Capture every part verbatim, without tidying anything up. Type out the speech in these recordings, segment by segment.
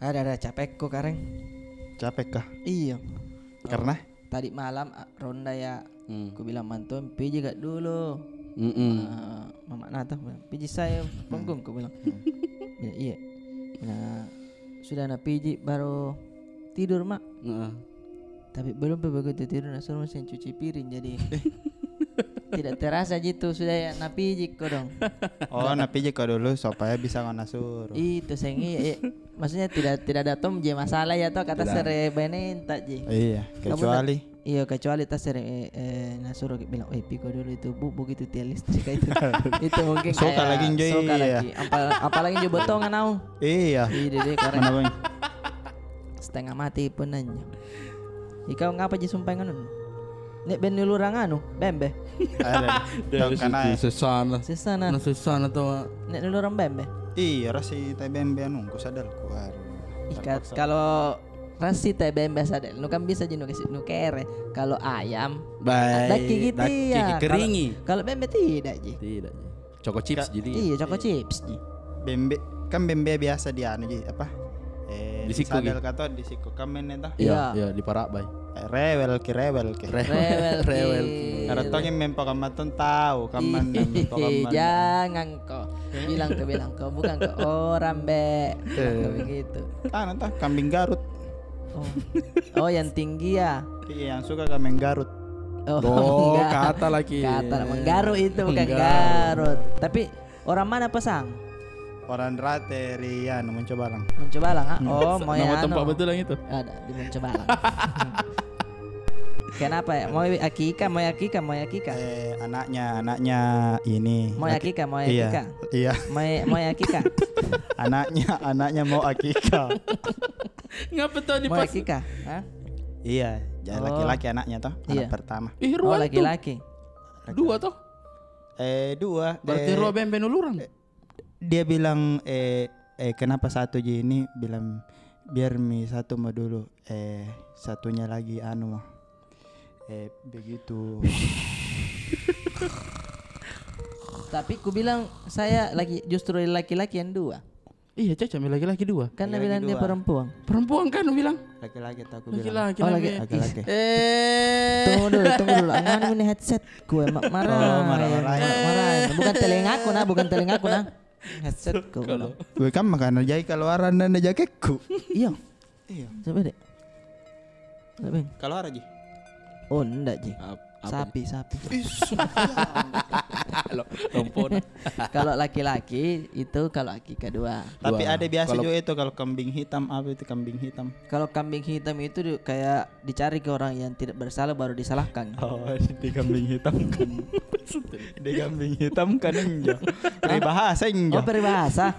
Ada, ada capekku kareng. Capek kah? Iya. Karena? Tadi malam, a, ronda ya. Hmm. Ku bilang, "Mantu, piji ka dulu." Mm-mm. Ah, mama Nata, "Piji saya punggung," ku bilang. Hmm. Ya, iya. Nah, sudah na piji baru tidur, Mak. Heeh. Tapi belum pe begitu tidur, na suruh mesin cuci piring, jadi tidak terasa ji tu sudah ya, na piji ko dong. Oh, na piji ko dulu supaya bisa ngana suruh. Itu seng iya, iya. Maksudnya tidak, tidak ada tom je masalah ya toh, kata sere benenta ji. Iya, kecuali. Iya, kecuali ta sere, eh, eh, na suruh bilang, "Eh, piko dulu itu, Bu, begitu tiang listrik itu." Itu mungkin suka kayak lagi, suka lagi. Apa-, apalagi jo botongan au. Iya. Iya, deh, deh, karena mana, Bang? Setengah mati pun nanya. Ikau ngapa ji sumpah nganu? Nek ben nulurang anu, bembe. Ada. Dari situ, sesana. Sesana. Nah, sesana tuh. Nek nulurang bembe. Iya, rasi tai bembe anu, ku sadar ku. Ih, kalau rasi tai bembe sadar, nu kan bisa ji nu kasih, nu kere. Kalau ayam, daki gitu ya. Keringi. Kalau bembe tidak ji. Tidak ji. Choco chips jadi. Iya, choco chips ji. Bembe, kan bembe biasa di anu ji, apa? Eh, di siku sadel kata di siku kamen itu. Iya, iya, di Parak Bai. Eh, rewel ki, rewel ki. Rewel ki. Rewel ki. Karena tong yang mempa kamatun tahu kaman mempa kaman. Jangan ko bilang ko, bilang ko bukan ko orang be. Bilang ko begitu. Kan entah kambing Garut. Oh. Oh, yang tinggi ya? Iya, yang suka ka menggarut. Oh, kata lagi. Kata menggarut itu bukan garut. Tapi orang mana pasang? Orang Rate ri anu, Moncobalang. Moncobalang, ah? Oh, mau yang tempat anu. Betul yang itu. Ada di Moncobalang. Kenapa ya? Mau akika, mau akika, mau akika. Eh, anaknya, anaknya ini. Mau akika, mau akika. Iya. Mau, mau akika. Anaknya, anaknya mau akika. Ngapa tau di pas? Mau akika? Hah? Iya, laki-laki anaknya toh, anak pertama. Ih, oh, laki-laki. Dua toh? Eh, dua. Berarti rua bembe nulurang. Dia bilang, eh, eh, kenapa satu ji ini? Bilang, biar mi satu mau dulu, eh, satunya lagi anu mau. Eh, begitu. Tapi ku bilang, saya lagi, justru laki-laki yang dua. Iya, cocok mi laki-laki dua. Kan dia bilang dia perempuan. Perempuan kan bilang. Laki-laki, tak aku bilang. Laki-laki. Oh, laki-laki. Eh. Tunggu dulu, tunggu dulu. Anganu ini headset ku, eh, marah. Oh, marah-marah. Marah. Bukan telingaku nah, bukan telingaku nah. Headset ku. Gue kan makanya jadi keluaran dan jaketku. Iya. Iya. Coba deh. Kalau ada ji? Oh, ndak ji. Sapi, sapi. Kalau laki-laki itu kalau akika dua. Tapi ada biasa juga itu kalau kambing hitam, apa itu kambing hitam? Kalau kambing hitam itu kayak dicari ke orang yang tidak bersalah baru disalahkan. Oh, di kambing hitam kan. Di kambing hitam kan injo. Peribahasa injo. Oh, peribahasa.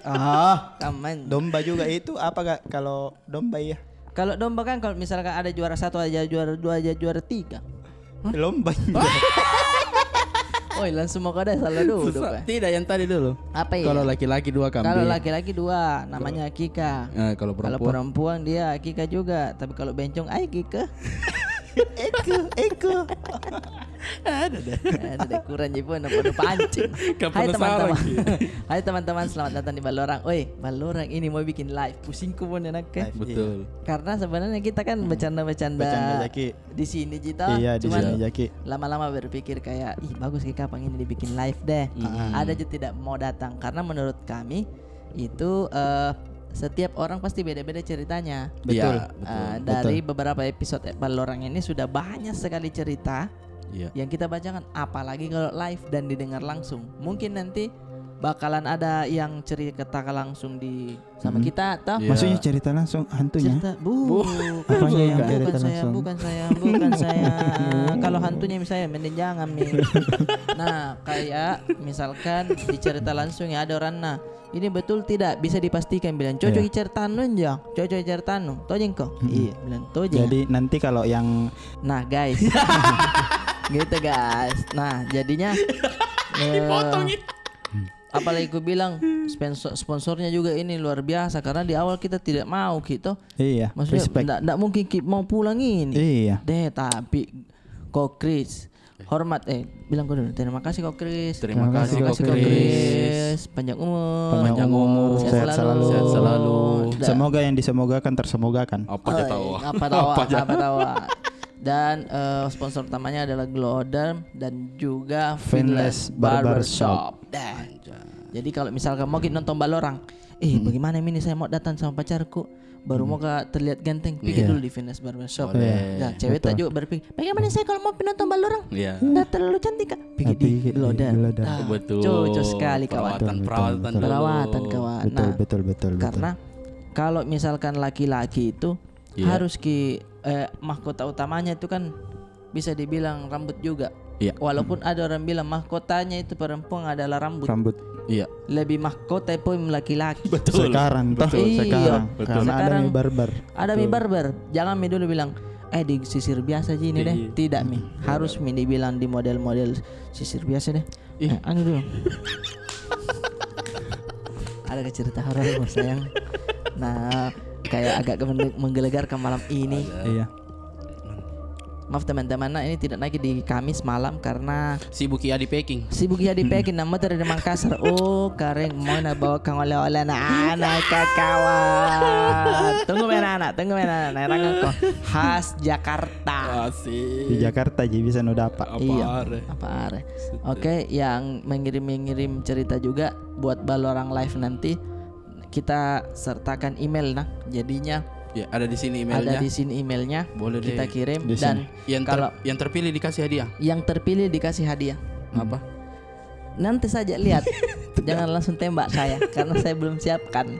Ah, kaman. Domba juga itu apa gak kalau domba iya? Kalau domba kan, kalau misalkan ada juara satu aja, juara dua aja, juara tiga. Lomba. Oi, langsung mau kau dah salah dulu. Tidak, yang tadi dulu. Apa ya? Kalau laki-laki dua kambing. Kalau laki-laki dua, namanya akika. Eh, kalau perempuan? Kalau perempuan dia akika juga, tapi kalau bencong, ai kika. Eko, eko. Ada deh. Ada deh, kurang ji pun, apa pancing. Hai teman-teman. Hai teman-teman, selamat datang di Ballorang. Oi, Ballorang ini mau bikin live. Pusingku pun enak ke. Betul. Karena sebenarnya kita kan bercanda-bercanda di sini ji toh. Iya, di sini jaki. Lama-lama berpikir kayak, "Ih, bagus ki kapang ini dibikin live deh." Ada ji tidak mau datang karena menurut kami itu, eh, setiap orang pasti beda-beda ceritanya. Betul. Iya, betul. Dari beberapa episode Ballorang ini sudah banyak sekali cerita yang kita bacakan, apalagi kalau live dan didengar langsung. Mungkin nanti bakalan ada yang cerita langsung di sama kita toh. Maksudnya cerita langsung hantunya? Cerita, bukan saya, bukan saya, bukan saya. Kalau hantunya misalnya, mending jangan mi. Nah, kayak misalkan dicerita langsung ya, ada orang nah, ini betul tidak bisa dipastikan, bilang, "Cocok cerita anu aja, cocok cerita anu." Tojeng ko? Iya, bilang, "Tojeng." Jadi nanti kalau yang, nah, guys. Gitu, guys. Nah, jadinya, eh, apalagi ku bilang, sponsor, sponsornya juga ini luar biasa, karena di awal kita tidak mau gitu. Iya, maksudnya, respect. Ndak, ndak mungkin ki mau pulang ini. Iya. Deh, tapi ko Chris, Hormat, eh, bilang kau dulu. Terima kasih kau, Chris. Terima kasih kau, Chris. Panjang umur. Panjang umur, sehat selalu. Sehat selalu. Dah. Semoga yang disemogakan tersemogakan. Apa aja tahu. Apa tahu, apa tahu. Dan, eh, sponsor utamanya adalah Glow Derm dan juga Finless Barbershop. Dah. Jadi kalau misalkan mau kita nonton Ballorang, eh, bagaimana ini saya mau datang sama pacarku? Baru mau ka terlihat ganteng, pergi dulu di Finless Barbershop. Boleh. Nah, cewek tak juga berpikir, bagaimana saya kalau mau nonton Ballorang? Iya. Nggak terlalu cantik, Kak. Pergi di Glow Derm. Betul. Cocok sekali, kawan. Perawatan, perawatan dulu. Perawatan, kawan. Betul, betul, betul, betul. Karena kalau misalkan laki-laki itu harus ki, eh, mahkota utamanya itu kan bisa dibilang rambut juga. Iya. Walaupun ada orang bilang mahkotanya itu perempuan adalah rambut. Rambut. Iya. Lebih mahkota pun laki-laki. Betul. Sekarang toh, sekarang. Iya. Betul. Karena ada mi barber. Ada mi barber. Jangan mi dulu bilang, "Eh, disisir biasa ji ini deh." Iya. Tidak mi. Harus mi dibilang di model-model sisir biasa deh. Ih. Eh, anu dulu. Ada ke cerita horor, Bos, sayang? Nah, kayak agak mengge-, menggelegarkan malam ini. Ada. Iya. Maaf, teman-teman, nah, ini tidak naik di Kamis malam karena sibuk ya di packing. Sibuk ya di packing, nama tadi di Makassar. Oh, kareng mau na bawakan oleh-oleh anak-anak, kawan. Tunggu, men, anak, tunggu, men, anak. Nah, orang aku khas Jakarta. Asik. Di Jakarta ji bisa nu dapat. Apa are? Apa are? Oke, yang mengirim-mengirim cerita juga buat Ballorang Live nanti, kita sertakan email, nah. Jadinya ada di sini emailnya. Boleh deh. Kita kirim. Dan yang ter-, kalau yang terpilih dikasih hadiah. Yang terpilih dikasih hadiah. Apa? Nanti saja lihat. Jangan langsung tembak saya karena saya belum siapkan.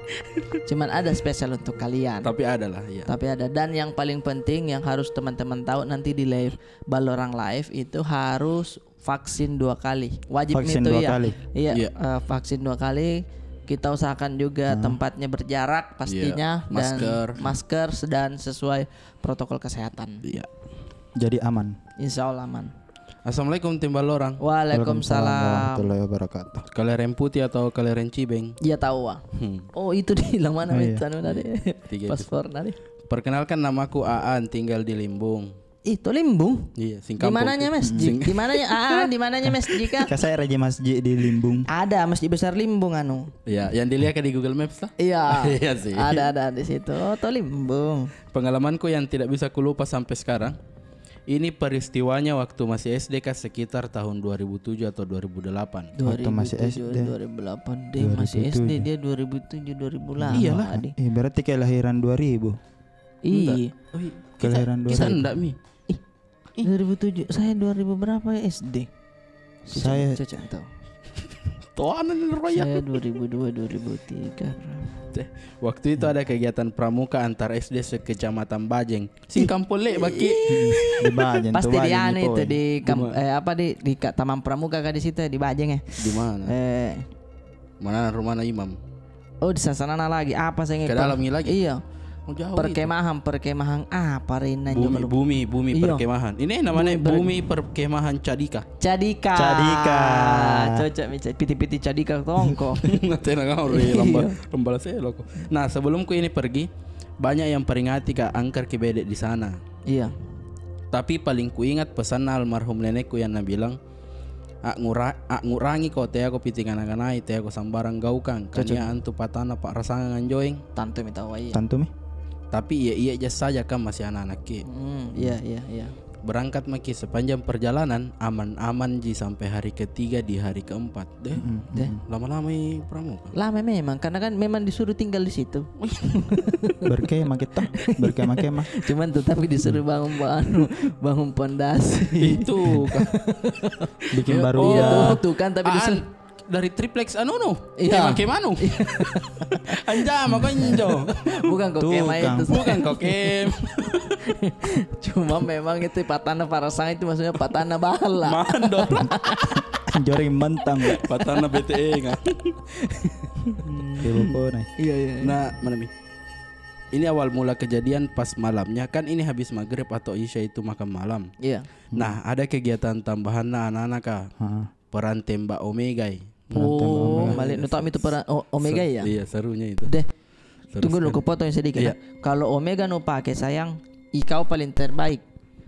Cuman ada spesial untuk kalian. Tapi ada lah, iya. Tapi ada. Dan yang paling penting yang harus teman-teman tahu, nanti di live Ballorang Live itu harus vaksin dua kali. Wajib itu ya. Vaksin dua kali. Iya, eh, vaksin dua kali. Kita usahakan juga tempatnya berjarak pastinya, dan masker dan sesuai protokol kesehatan. Iya. Jadi aman. Insya Allah aman. Assalamualaikum, tim Ballorang. Waalaikumsalam. Waalaikumsalam warahmatullahi wabarakatuh. Kelereng putih atau kelereng cibeng? Iya, tahu, ah. Hmm. Oh, itu di mana itu anu tadi? Tiga itu. Paspor tadi. Perkenalkan, namaku Aan, tinggal di Limbung. Ih, to Limbung? Iya, sing kampung. Di mananya masjid? Di mananya, ah, di mananya masjid kah? Ka saya raja masjid di Limbung. Ada masjid besar Limbung, anu. Iya, yang dilihat di Google Maps toh? Iya. Iya sih. Ada, ada di situ. Oh, to Limbung. Pengalamanku yang tidak bisa kulupa sampai sekarang. Ini peristiwanya waktu masih S D kah, sekitar tahun dua ribu tujuh atau dua ribu delapan. Waktu masih S D. Dua ribu tujuh, dua ribu delapan. Dia masih S D, dia dua ribu tujuh, dua ribu delapan. Iyalah. Ih, berarti kelahiran dua ribu. Ih. Kelahiran dua ribu. Kita ndak mi. Ih, dua ribu tujuh. Saya dua ribu berapa ya S D? Saya Caca tahu. Tuanan ini royak. Saya dua ribu dua, dua ribu tiga. Teh, waktu itu ada kegiatan pramuka antar S D se-Kecamatan Bajeng. Sing kampung lek baki. Di Bajeng. Pasti di anu itu, di kam-, eh, apa, di, di ka-, Taman Pramuka kah di situ, di Bajeng, eh? Di mana? Eh, mana rumahna Imam? Oh, di sana-sana lagi. Apa saya ingat? Ke dalam lagi? Iya. Oh, jauh itu. Perkemahan, perkemahan apa, Rina? Bumi, bumi, bumi perkemahan. Ini namanya bumi perkemahan Cadika. Cadika. Cadika. Cocok mi, piti-piti Cadika tongko. Nanti nak kau ri lomba, lomba seloko. Nah, sebelumku ini pergi, banyak yang peringati ka angker ki bedek di sana. Iya. Tapi paling kuingat pesan almarhum nenekku yang nabilang, "Ak ngura-, ak ngurangi ko, tea ko piti ngana-nganai, tea ko sambarang gaukang, kan iya antu patana pak rasangan nganjoeng." Tantu mi tahu, iya. Tantu mi. Tapi iya-iya ja saja kan masih anak-anak ki. Hmm, iya, iya, iya. Berangkat maki, sepanjang perjalanan aman-aman ji sampai hari ketiga, di hari keempat. Deh, lama-lama i pramuka. Lama memang, karena kan memang disuruh tinggal di situ. Berkemah kita, berkemah-kemah. Cuman tetap disuruh bangun, bangun, bangun pondasi. Itu kan. Bikin baru. Iya, tuh, tuh kan, tapi disuruh dari triplex anu, no? Iya. Kemah-kemah, no? Anjama ko injo. Bukan ko kemah itu. Bukan ko kem. Cuma memang itu patana parasang itu maksudnya patana bala. Mandor. Joring mentang. Patana B T E kan. Iya, iya. Nah, mana mi? Ini awal mula kejadian pas malamnya, kan ini habis maghrib atau isya itu makan malam. Iya. Nah, ada kegiatan tambahan na anak-anak kah? Peran tembak Omega i. Peran tembak Omega. Malik, nu tau mi itu peran Omega i ya? Iya, serunya itu. Deh. Tunggu dulu, ku potong sedikit. Kalau Omega nu pake, sayang, i kau paling terbaik.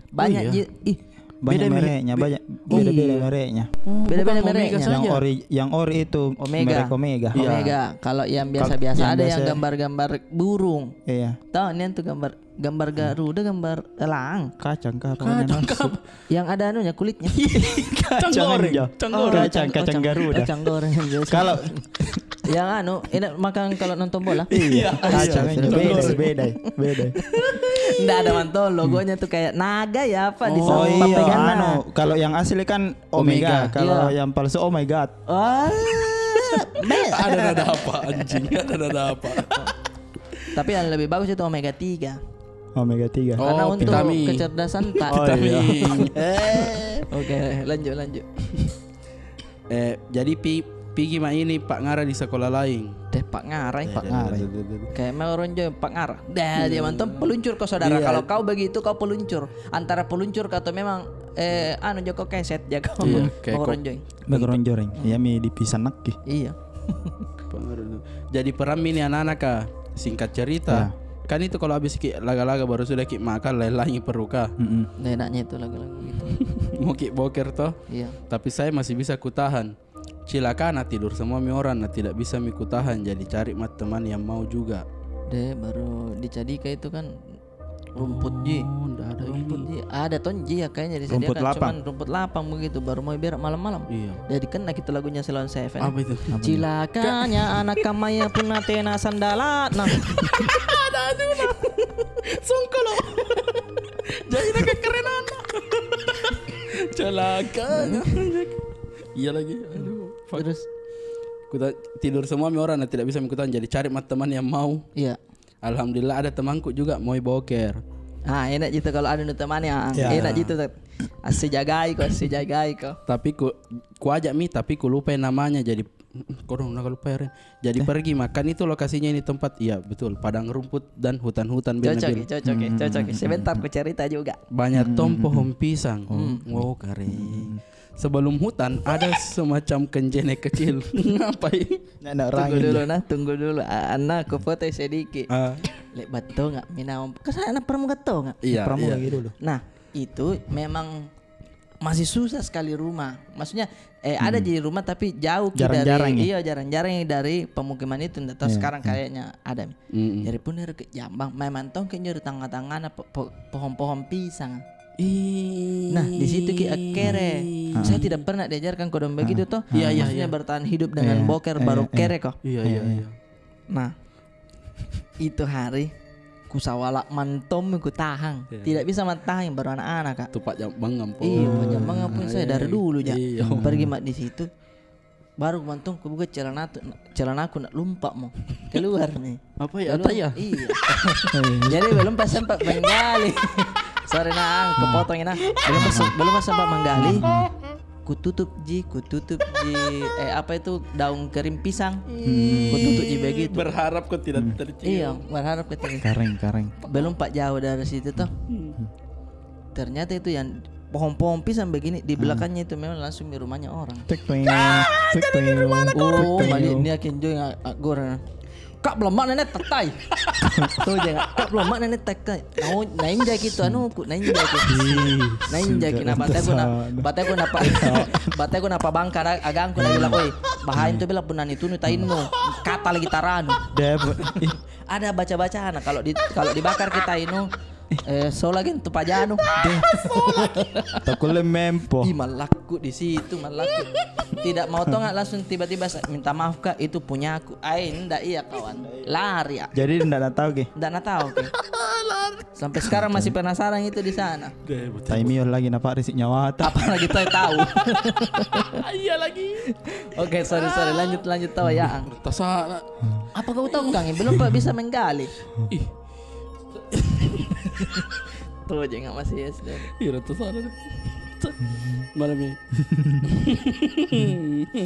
Banyak ji, ih, Banyak mereknya, banyak beda-beda mereknya. Beda-beda mereknya. Yang ori, yang ori itu merek Omega. Omega. Kalau yang biasa-biasa ada yang gambar-gambar burung. Iya. Tahu ni tuh gambar, gambar Garuda, gambar elang. Kacang kah? Kacang kah? Yang ada anunya, kulitnya. Kacang goreng. Kacang goreng. Kacang, kacang Garuda. Kacang goreng. Kalau yang anu, enak makan kalau nonton bola. Iya. Kacang, beda, beda, beda. Nggak ada mantul, logonya tuh kayak naga ya apa di samping. Anu, kalau yang asli kan Omega, kalau yang palsu, oh my God. Ada nada apa, anjing? Ada nada apa? Tapi yang lebih bagus itu omega tiga. Omega tiga. Karena untuk kecerdasan tak. Vitamin. Oke, lanjut, lanjut. Eh, jadi pi, pigi ma ini Pak Ngara di sekolah lain. Deh, Pak Ngara, Pak Ngara. Kayak mau orang Jawa, Pak Ngara. Dah, dia mantan peluncur kau, saudara. Kalau kau begitu, kau peluncur. Antara peluncur kau atau memang, eh, anu, Joko keset, Joko. Iya, kayak orang Jawa. Background joreng. Iya, mi di pisan nakki. Iya. Jadi peran mi ini anak-anak kah? Singkat cerita, kan itu kalau habis ki laga-laga baru sudah ki makan, lain-lain perlu kah? Enaknya itu laga-laga gitu. Mau ki boker toh? Iya. Tapi saya masih bisa kutahan. Cilaka, na tidur semua mi orang, na tidak bisa mi kutahan, jadi cari ma teman yang mau juga. Deh, baru dicadika itu kan. Rumput ji. Rumput ji. Ada ton ji ya, kayaknya disediakan, cuman rumput lapang begitu, baru mau berak malam-malam. Iya. Jadi kena kita lagunya Salon Seven. Apa itu? Cilakanya anak kamaya puna tena sandalat. Nah. Ada aja, nah. Songkolo. Jadi nak kekerenan. Celakanya. Iya lagi. Aduh. Terus? Kita tidur semua mi orang, na tidak bisa mi kutahan, jadi cari ma teman yang mau. Iya. Alhamdulillah ada temanku juga mau boker. Ah, enak ji tu kalau ada nu teman ya. Enak ji tu. Asik jagai ko, asik jagai ko. Tapi ku, ku ajak mi, tapi ku lupa namanya. Jadi, kodong, na lupa ya, Ren. Jadi pergi makan itu lokasinya ini tempat. Iya, betul. Padang rumput dan hutan-hutan. Cocok, cocok, cocok. Sebentar ku cerita juga. Banyak tong pohon pisang. Wow, keren. Sebelum hutan ada semacam kenjene kecil. Ngapain? Tunggu dulu, nah, tunggu dulu. Ana, ku foto sedikit. Lek batonga, mina. Kesana pernah mau ke tonga? Iya, pernah lagi dulu. Nah, itu memang masih susah sekali rumah. Maksudnya, eh, ada di rumah tapi jauh ki dari, iya, jarang-jarang dari pemukiman itu. Ndak tahu sekarang kayaknya ada. Jadi pun dari ke jambang, memang tong kayaknya di tengah-tengah pohon-pohon pisang. Nah, di situ ki akere. Saya tidak pernah diajarkan kodong begitu toh. Iya, iya. Maksudnya bertahan hidup dengan boker baru kere ko. Iya, iya, iya. Nah, itu hari ku sawala mantom ku tahang. Tidak bisa ma tahang, baru anak-anak, Kak. Tupak jam bangang pun. Iya, tupak jam bangang pun saya dari dulu ja. Pergi ma di situ. Baru ku mantom ku buka celana tu, celanaku nak lumpa mo. Keluar mi. Apa ya? Keluar. Iya. Jadi belum pas sempat menggali. Sorry, Nang, kepotong ini, Nang. Belum pas, belum pas sempat menggali. Ku tutup ji, ku tutup ji, eh, apa itu, daun kering pisang. Ku tutup ji begitu. Berharap kau tidak tercium. Iya, berharap kau tidak. Kareng, kareng. Belum pak jauh dari situ toh. Ternyata itu yang pohon-pohon pisang begini, di belakangnya itu memang langsung di rumahnya orang. Tek tuing, tek tuing, tek tuing. Oh, balik dia kenjo yang agor. Kak, belum mana nenek tetai. Tuh je, Kak, belum mana nenek tetai. Nau, nainjai gitu, anu, ku nainjai gitu. Nainjai kina bateku na, bateku na pa, bateku na pa bangka agangku na bilang, "Oi, bahain tu bilang punani tunu tainu. Kata lagi taranu." Ada baca-baca, nah, kalau di, kalau dibakar kita inu, eh, so lagi tu pajanu. Takut lemempo. Ih, malaku di situ, malaku. Tidak mau tonga langsung tiba-tiba minta maaf, Kak, itu punyaku. Ai, ndak iya, kawan. Lari ya. Jadi ndak na tahu ke? Ndak na tahu ke. Sampai sekarang masih penasaran itu di sana. Taimiol lagi na pak risik nyawa. Apalagi tahu. Iya lagi. Oke, sorry, sorry, lanjut, lanjut tahu ya, Ang. Tasana. Apa kau tahu, Kang? Belum pak bisa menggali. Ih. Tuh, jangan masih S D. Iya, rata sana deh. Mana mi?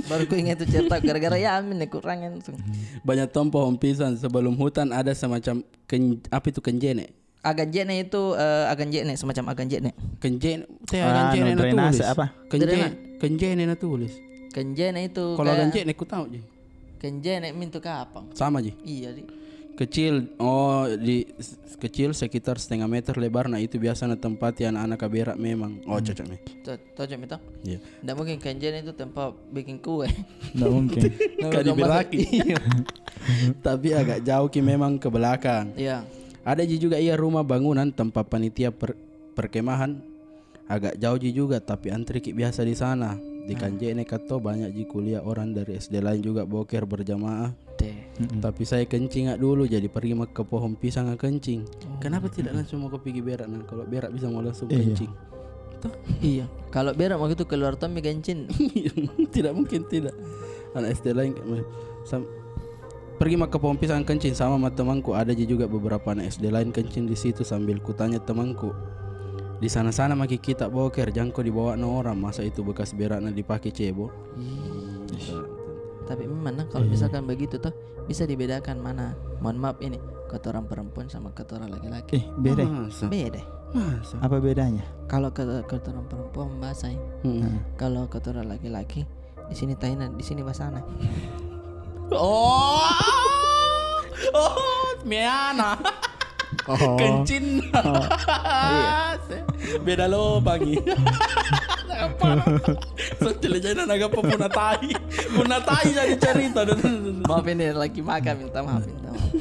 Baru ku ingat itu cerita gara-gara ya Amin nih kurangin tuh. Banyak tong pohon pisang, sebelum hutan ada semacam ken-, apa itu, kenjene? Agan jene itu, eh, agan jene, semacam agan jene. Kenjene, teh, agan jene na tulis. Apa? Kenjene, kenjene na tulis. Kenjene itu kalau agan jene ku tahu ji. Kenjene mintu kapang. Sama ji. Iya, di. Kecil, oh, di, kecil sekitar setengah meter lebar, nah itu biasa na tempati anak-anak berak memang. Oh, cocok mi. Cocok mi toh? Iya. Ndak mungkin K N J itu tempat bikin kue. Ndak mungkin. Kadi beraki. Iya. Tapi agak jauh ki memang ke belakang. Iya. Ada ji juga iya rumah bangunan tempat panitia per-, perkemahan. Agak jauh ji juga, tapi antri ki biasa di sana. Di Kanjek ne kato banyak ji kuliah orang dari S D lain juga boker berjamaah. Tapi saya kencing ak dulu, jadi pergi ma ke pohon pisang ak kencing. Kenapa tidak langsung mau ke pigi berak, nah? Kalau berak bisa mau langsung kencing. Toh? Iya. Kalau berak mau gitu keluar tommi kencing. Tidak mungkin tidak. Anak S D lain, sam-, pergi ma ke pohon pisang kencing sama ma temanku, ada ji juga beberapa anak S D lain kencing di situ, sambil kutanya temanku, "Di sana-sana maki kita boker, jangko dibawa na orang, masa itu bekas berakna dipake cebok?" Ih. Tapi memang nah, kalau misalkan begitu toh, bisa dibedakan mana, mohon maaf ini, kotoran perempuan sama kotoran laki-laki. Eh, beda. Masa? Beda. Masa? Apa bedanya? Kalau ke-, kotoran perempuan basah. Kalau kotoran laki-laki, di sini taina, di sini basana. Oh. Oh, meana. Oh. Kencing. Oh. Beda lobang i. Apa? So, cele jana naga apa puna tai. Puna tai jadi cerita. Maaf ini lagi makan, minta maaf, minta maaf.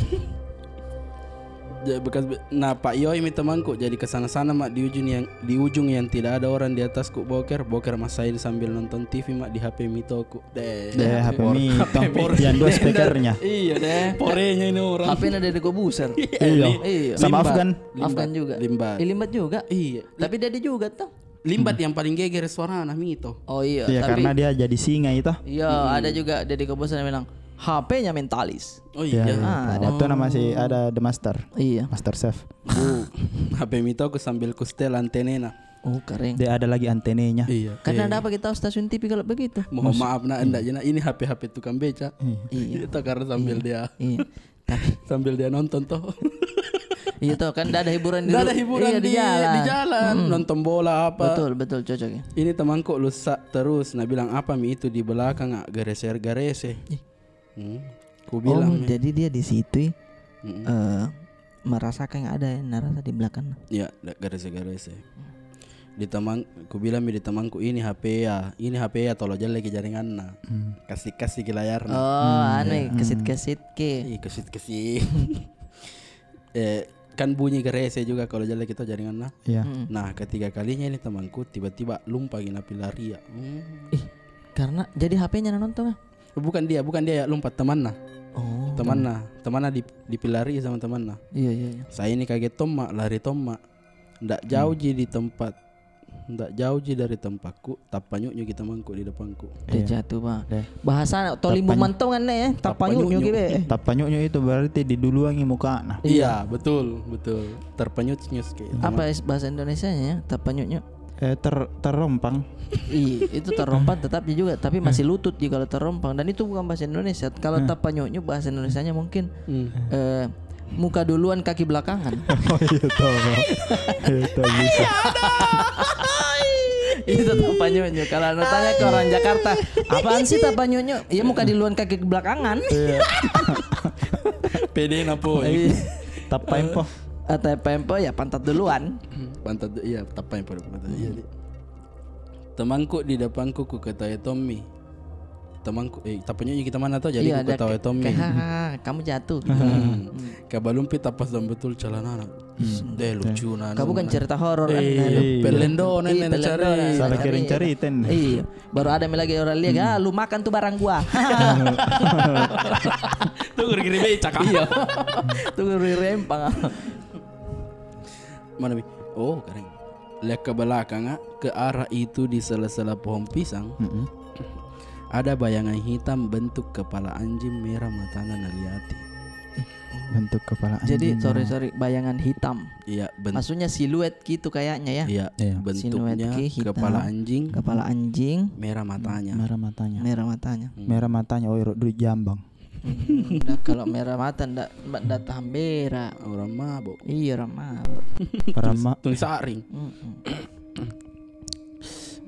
Jadi bekas be-, nah, Pak Yoi mi temanku, jadi ke sana-sana ma di ujung yang, di ujung yang tidak ada orang di atasku boker, boker ma saya ini sambil nonton T V ma di H P mitoku. Deh. Deh, H P mi. Yang dua speakernya. Iya deh. Porenya ini orang. H P na dari Kobuser. Iya. Iya. Sama Afgan. Afgan juga. Limbat. Eh, Limbat juga. Iya. Tapi dia juga toh. Limbat yang paling geger suarana mi toh. Oh iya, iya, tapi karena dia jadi singa itu. Iya, ada juga Deddy Corbuzier yang bilang, "H P-nya mentalis." Oh iya. Ada tuh nama si, ada The Master. Iya. Master Chef. H P mitoku sambil ku setel antenena. Oh, keren. Dia ada lagi antenenya. Iya. Karena ada apa kita tahu stasiun T V kalau begitu? Mohon maaf, nah, enggak jena. Ini H P-H P tukang beca. Iya. Itu karena sambil dia. Iya. Sambil dia nonton toh. Iya toh, kan ndak ada hiburan di, ndak ada hiburan di, di jalan, nonton bola apa. Betul, betul, cocok ya. Ini temanku lusa terus, na bilang, "Apa mi itu di belakang, ah, gereser-gerese?" Ku bilang, "Oh, jadi dia di situ, eh, merasakan ada yang narasa di belakang." Ya, gereser-gerese. Di teman, ku bilang mi di temanku, "Ini H P ya, ini H P ya, tolong jalleki jaringanna. Kasih-kasih ki layarna." Oh, anu, kesit-kesit ki. Ih, kesit-kesit. Eh, kan bunyi gerese juga kalau jalleki toh jaringanna. Iya. Nah, ketiga kalinya ini temanku tiba-tiba lumpa gina pilaria. Ih, karena jadi H P-nya na nonton ah? Bukan dia, bukan dia ya lumpa, temanna. Oh. Temanna, temanna di, di pilari sama temanna. Iya, iya, iya. Saya ini kaget tomma, lari tomma. Ndak jauh ji di tempat, ndak jauh ji dari tempatku, tappanyuknyuk ki temanku di depanku. Dia jatuh, Bang. Bahasa tolimbung mantongan ne, tappanyuknyuk ki be. Tappanyuknyuk itu berarti diduluangi mukana. Iya, betul, betul. Terpanyuknyuk ki. Apa bahasa Indonesianya ya? Tappanyuknyuk. Eh, ter-, terrompang. Iya, itu terrompang tetap ji juga, tapi masih lutut ji kalau terrompang. Dan itu bukan bahasa Indonesia. Kalau tappanyuknyuk bahasa Indonesianya mungkin, eh, muka duluan, kaki belakangan. Oh, iya, tahu, Bang. Iya, tahu, bisa. Itu tappanyuknyuk. Kalau anu tanya ke orang Jakarta, "Apaan sih tappanyuknyuk?" Ya, muka duluan, kaki belakangan. Iya. Pede na po. Iya. Tappaempo. Eh, tappaempo, ya, pantat duluan. Pantat, iya, tappaempo, pantat. Iya, di. Temanku di depanku, ku ketawa tommi. Temanku, eh, tappanyuknyuk ki temanna toh, jadi ku ketawa tommi. Kayak, "Haha, kamu jatuh," gitu. Ka balum pi tapasang betul celanana. Deh, lucu na. Ka bukan cerita horor kan? Pelendona, pelendona. Salah kirim cerita. Iya. Baru ada mi lagi orang lihat, "Ah, lu makan tuh barang gua." Tuh guru kiri becak, ah. Iya. Tuh guru kiri empang, ah. Mana mi? Oh, keren. Lihat ke belakang, ah, ke arah itu di sela-sela pohon pisang. Ada bayangan hitam bentuk kepala anjing merah matana na lihati. Bentuk kepala anjing. Jadi, sorry, sorry, bayangan hitam. Iya, bentuk. Maksudnya siluet gitu kayaknya ya. Iya, bentuknya kepala anjing. Kepala anjing. Merah matanya. Merah matanya. Merah matanya. Merah matanya, oh, duit jambang. Dah kalau merah mata ndak, ndak tahan berak. Orang mabok. Iya, orang mabok. Orang ma- Tulis saring.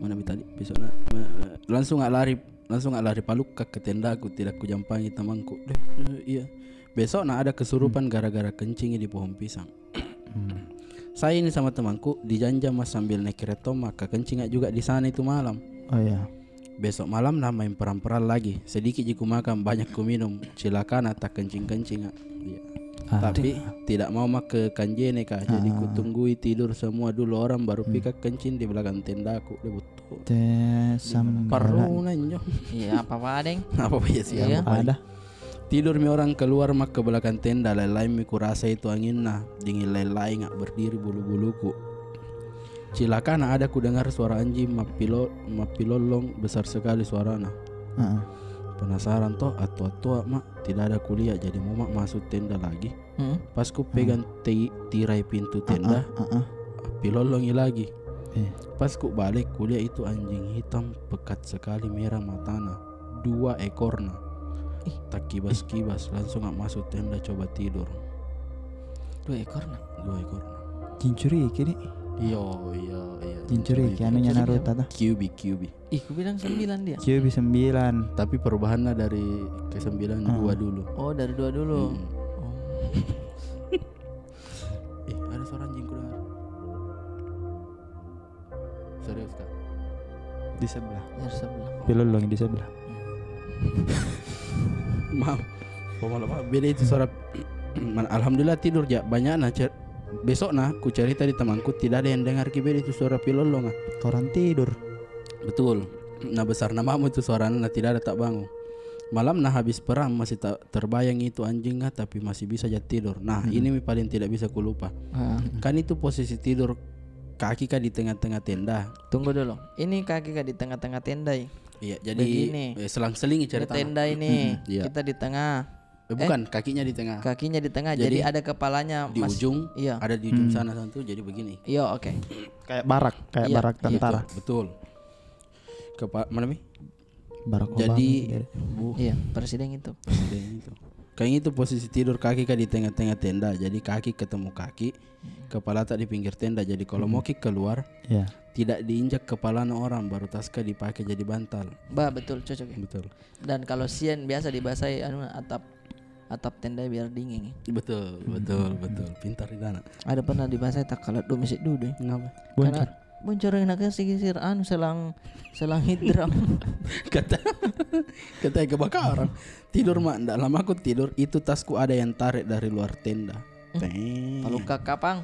Mana mi tadi? Besok nak, langsung nak lari, langsung nak lari palukka ke tendaku, tidak kujampangi temanku. Deh, iya. Besokna ada kesurupan gara-gara kencingi di pohon pisang. Saya ini sama temanku dijanjang ma sambil naik kereta ma, ka kencing juga di sana itu malam. Oh, iya. Besok malam na main peran-peran lagi. Sedikit ji ku makan, banyak ku minum. Cilakana tak kencing-kencing, ah. Iya. Ah. Tapi tidak mau ma ke kanjene ka. Jadi ku tunggui tidur semua dulu orang, baru pika kencing di belakang tendaku. Dia betul. Te sambaran. Paruna njo. Iya, apa-apa, deng. Apa-apa, iya, siapa? Ada. Tidur mi orang, keluar ma ke belakang tenda, lain-lain mi ku rasa itu anginna, dingin lain-lain, ah, berdiri bulu-buluku. Cilakana ada ku dengar suara anjing mappilo-, mappilolong besar sekali suarana. Heeh. Penasaran toh, atau-atau ma, tidak ada kulihat, jadi mau ma masuk tenda lagi. Pas ku pegang ti-, tirai pintu tenda, pilolongi lagi. Pas ku balik, kulihat itu anjing hitam pekat sekali, merah matana. Dua ekorna. Ih. Takibas-kibas, langsung a masuk tenda coba tidur. Dua ekorna? Dua ekorna. Cincuri ki, Dik? Iyo, iyo, iyo. Cincuri ki, anunya Naruto toh. Kyuubi, Kyuubi. Ih, ku bilang sembilan dia. Kyuubi sembilan. Tapi perubahannya dari ke sembilan, dua dulu. Oh, dari dua dulu. Oh. Eh, ada suara anjing ku dengar. Serius, Kak? Di sebelah. Dari sebelah. Pilolong di sebelah. Maaf. Pemalu, maaf. Beda itu suara. Man, alhamdulillah tidur ja. Banyak na cer-, besok na ku cerita di temanku, tidak ada yang dengar ki beda itu suara pilolong, ah. Orang tidur. Betul. Na besar na mamu itu suarana, na tidak ada tak bangun. Malam na habis perang, masih tak terbayang itu anjing, ah, tapi masih bisa ja tidur. Nah, ini mi paling tidak bisa ku lupa. Kan itu posisi tidur kaki ka di tengah-tengah tenda. Tunggu dulu. Ini kaki ka di tengah-tengah tenda, i? Iya, jadi, eh, selang-seling ceritana. Ini tenda ini, kita di tengah. Eh, bukan, kakinya di tengah. Kakinya di tengah, jadi ada kepalanya di ujung, iya, ada di ujung sana, sana tuh, jadi begini. Iya, oke. Kayak barak, kayak barak tentara. Betul. Kepa-, mana mi? Barack Obama. Jadi, iya, presiden itu. Presiden itu. Kayak itu posisi tidur, kaki ka di tengah-tengah tenda. Jadi kaki ketemu kaki, kepala tak di pinggir tenda. Jadi kalau mau ki keluar, tidak diinjak kepalana orang, baru tas ka dipakai jadi bantal. Bah, betul, cocok ya. Betul. Dan kalau siang biasa dibasai, anu, atap atap tenda biar dingin, ya. Betul, betul, betul. Pintar di sana. Ada pernah di bahasa tak kalah dua masih duduk, ya. Kenapa? Boncor. Karena boncor yang nak kasih geser, anu, selang, selang hidram. Kata, kata kebakaran. Tidur, Mak, ndak lama aku tidur, itu tasku ada yang tarik dari luar tenda. Teng. Paluka kapang.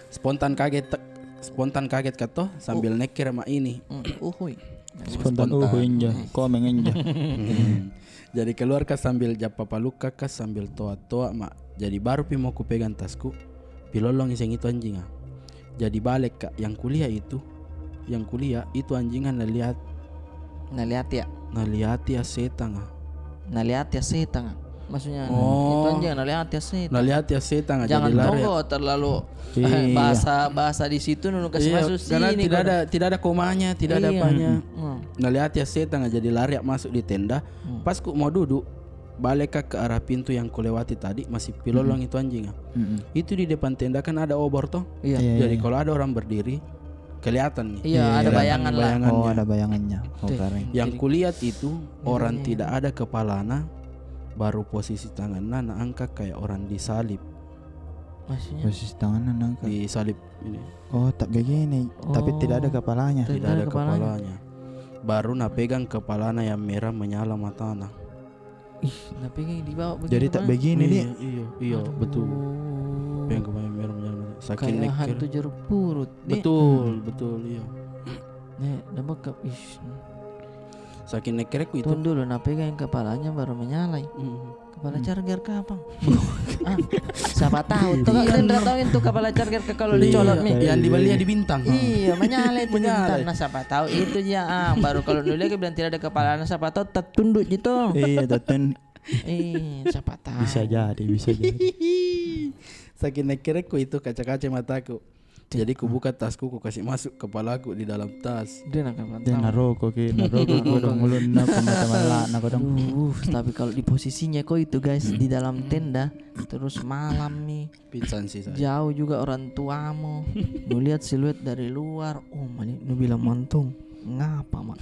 Spontan kaget, spontan kaget ka toh, sambil nekker ma ini. Uhuy. Spontan uhuy injo, komeng injo. Jadi keluar ka sambil jappa paluka ka sambil toa-toa ma. Jadi baru pi mau kupegang tasku, pilolong iseng itu anjing, ah. Jadi balik ka, yang kulihat itu, yang kulihat itu anjing, ah, nalihat. Nalihat ya? Nalihat ya setang, ah. Nalihat ya setang, ah. Maksudnya, itu anjing nalihat ya setang. Nalihat ya setang, ah, jadi lari. Jangan tonggo terlalu bahasa, bahasa di situ nunu kasih masuk sini. Karena tidak ada, tidak ada komanya, tidak ada apanya. Nalihat ya setang, ah, jadi lari masuk di tenda. Pas ku mau duduk, balik ka ke arah pintu yang kulewati tadi, masih pilolong itu anjing, ah. Itu di depan tenda kan ada obor toh. Iya. Jadi kalau ada orang berdiri, kelihatan nih. Iya, ada bayangan lah. Oh, ada bayangannya. Oh, garing. Yang kulihat itu orang tidak ada kepalana, baru posisi tanganna na angkat kayak orang disalib. Maksudnya? Posisi tanganna na angkat. Disalib ini. Oh, tak begini, tapi tidak ada kepalanya. Tidak ada kepalanya. Baru na pegang kepalana yang merah menyala matana. Ih, na pegang di bawah. Jadi tak begini, Dik. Iya, iya, betul. Pegang kepala yang merah menyala matana. Saking nekker. Kayak hantu jeruk purut, Dik. Betul, betul, iya. Nek, na bekap, ish. Saking nekkerku itu. Tunggu dulu, na pegang kepalanya baru menyala. Kepala charger kapang. Ah, siapa tahu tuh, kan ndak tahu itu kepala charger ke kalau dicolot mi. Yang dibeli di Bintang. Iya, menyala itu Bintang. Nah, siapa tahu itu ja, ah. Baru kalau dulu lagi bilang tidak ada kepala, nah, siapa tahu tertunduk gitu. Iya, tertunduk. Eh, siapa tahu. Bisa jadi, bisa jadi. Saking nekkerku itu kaca-kaca mataku. Jadi kubuka tasku, kukasih masuk kepalaku di dalam tas. Dia naroko ki, naroko ki, kodong ulunna, pemata malakna, kodong. Aduh, tapi kalau di posisinya ko itu, guys, di dalam tenda, terus malam nih. Pingsan sih saya. Jauh juga orang tuamu. Nu lihat siluet dari luar, oh, mani, nu bilang mantung. Ngapa, Mak?